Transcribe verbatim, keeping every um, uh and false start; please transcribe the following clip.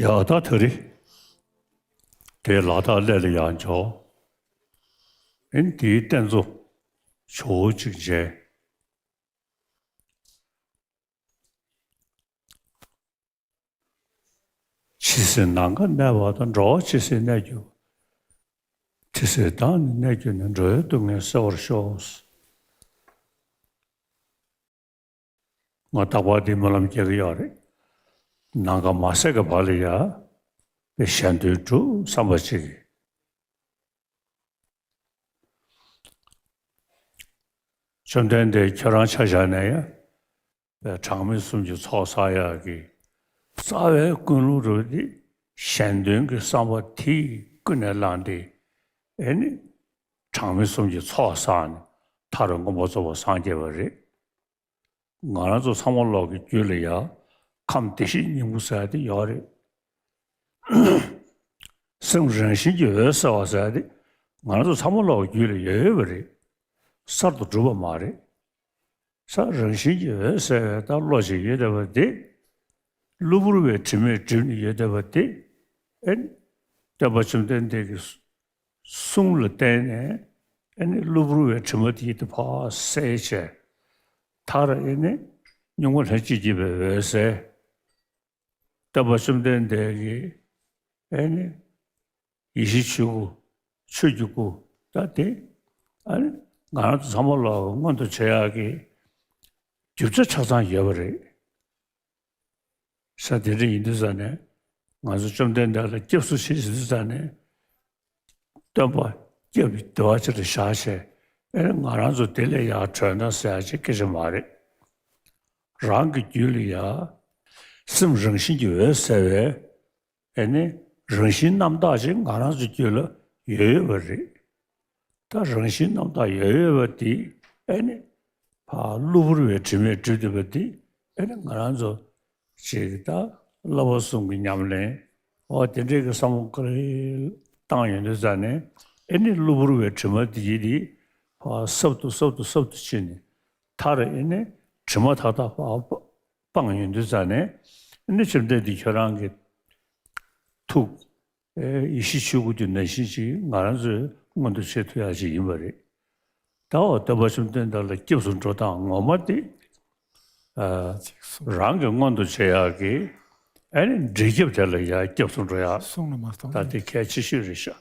ཡ་ད་ད་རེས་དེ་ལ་དྭགས་གླེ་ལ་ཡར་འབྱོར། ཨེ་ནི་དེའི་རྟེན་གཙོ་ཇོ་བོ་གཅིག་མཇལ། ཇི་སྲིད་ནམ་མཁའ་གནས་པ་དང་། འགྲོ་བ་ཇི་སྲིད་གནས་གྱུར་པ། དེ་སྲིད་བདག་ནི་གནས་གྱུར་ནས། འགྲོ་བའི་སྡུག་བསྔལ་སེལ་བར་ཤོག། ང་རྟག་པར་འདི་སྨོན་ལམ་རྒྱག་གི་ཡོད་རེད། ནམ་མཁའ་མ་ཟད་ཀྱི་བར་ལ་ཡ་པའི་གཞན་དོན་སྒྲུབ་བསམ་པ་ཅིག་གིས། བཅོམ་ལྡན་འདས་ཁྱོད་རང་ཆ་བཞག་ནས་ཡ་པའི་གྲངས་མེད་གསུམ་གྱི་ཚོགས་བསགས་ཡག་གི་རྩ་བའི་ཀུན་སློང་རུ་དེ་གཞན་དོན་གྱི་བསམ་པ་དེ་ཀུན་ནས་བསླངས་ཏེ། ཨེ་ནི་གྲངས་མེད་གསུམ་གྱི་ཚོགས་བསགས་ནས་མཐར་མངོན་པར་རྫོགས་པར་སངས་རྒྱས་པ་རེད། ང་རང་ཚོ་ཚང་མ་ལོག་གི་རྒྱུད་ལ་ཡ་ཁམས་བདེ་གཤེགས་སྙིང་པོ་ཟེར་ཡ་དེ་ཡོད་རེད། སེམས་རང་བཞིན་གྱིས་འོད་གསལ་བ་ཟེར་ཡ་དེ་ང་རང་ཚོ་ཚང་མ་ལོག་གི་རྒྱུད་ལ་ཡོད་ཡོད་པ་རེད། གསར་དུ་གྲུབ་པ་མ་རེད། ས་རང་བཞིན་གྱིས་འོད་གསལ་བའི་ད་བློ་ཞིག་ཡོད་བསྡད་པ་དེ། གློ་བུར་བའི་དྲི་མས་བསྒྲིབས་ནས་ཡོད་བསྡད་པ་དེ། ཨེ་ནི་སྟོན་པ་བཅོམ་ལྡན་འདས་ཀྱི་གསུང་ལ་བརྟེན་ནས། ཨེ་ནི་གློ་བུར་བའི་དྲི་མ་དེ་དེ་ཕར་བསལ་བྱས། མཐར་ཨེ་ནི་གཉུག་མ་ལྷན་ཅིག་སྐྱེས་པའི་འོད་གསལ། སྟོན་པ་བཅོམ་ལྡན་འདས་ཀྱི་ཨེ་ནི་ཡེ་ཤེས་ཆོས་སྐུ། ཆོས་ཀྱི་སྐུ། ད་དེ་ཨ་ནི་ང་རང་ཚོ་ཚང་མ་ལ་མངོན་དུ་བྱེད་ཡག་གི་རྒྱུ་ཆ་ཆ་ཚང་ཡོད་པ་རེད། ས་དེ་འདྲ་ཡིན་དུས་ཙ་ནས་ང་ཚོ་བཅོམ་ལྡན་འདས་ལ་སྐྱབས་སུ་མཆི་ཟེར་དུས་ཙ་ནས། སྟོན་པ་སྐྱབས་ཀྱི་བདེ་བ་ཆེད་དུ་བཞག་བྱས། ཨེ་ནི་ང་རང་ཚོ་དེ་ལས་ཡར་གྲོལ་ན་ཟེར་ཡག་ཅིག་སྐད་ཆ་མ་རེད། རང་གི་རྒྱུད་ལ་ཡ་སེམས་རང་བཞིན་གྱིས་འོད་གསལ་བའི། ཨེ་ནི་རང་བཞིན་རྣམ་དག་ཅིག་ང་རང་ཚོ་རྒྱུད་ལ་ཡོད་ཡོད་པ་རེད། ད་རང་བཞིན་རྣམ་དག་ཡོད་ཡོད་པ་དེ་ཨེ་ནི་ཕར་གློ་བུར་བའི་དྲི་མས་བསྒྲིབས་བསྡད་པ་དེ་ཨེ་ནི་ང་རང་ཚོ་ཅིག་ད་བསླབ་པ་གསུམ་གྱི་ཉམས་ལེན་འོ་དེ་འདྲའི་གི་བསམ་བློ་ག་རེ་བཏང་ཡོང་དུས་ཙ་ནས། ཨེ་ནི་གློ་བུར་བའི་དྲི་མ་དེ་ཡིས་དེ་ཕར་སྲབ་ཏུ་སྲབ་ཏུ་སྲབ་ཏུ་ཕྱིན་ནས། མཐར་ཨེ་ནི་དྲི་མ་ཐག་ཐག་ཕར་སྤངས་ཡོང་དུས་ཙ་ནས། ཨེ་ནི་བཅོམ་ལྡན་འདས་ཁྱོད་རང་གི་ཐུགས་ཨེ་ཡེ་ཤེས་ཆོས་སྐུ་དེ་ནང་བཞིན་ཅིག་ང་རང་ཚོས་མངོན་དུ་བྱེད་ཐུབ་ཡག་ཅིག་ཡིན་པ་རེད། ད་འོ་སྟོན་པ་བཅོམ་ལྡན་འདས་ལ་སྐྱབས་སུ་འགྲོ་སྟངས་ངོ་མ་དེ། ཨ་རང་གི་མངོན་དུ་བྱེད་ཡག་གི་ཨེ་ནི་འབྲས་སྐྱབས་དེ་ལ་ཡར་སྐྱབས་སུ་འགྲོ་ཡག་གསུངས་ལ་མ་གཏོགས་ད་དེ་གལ་ཆེ་ཤོས་རེད་ཤག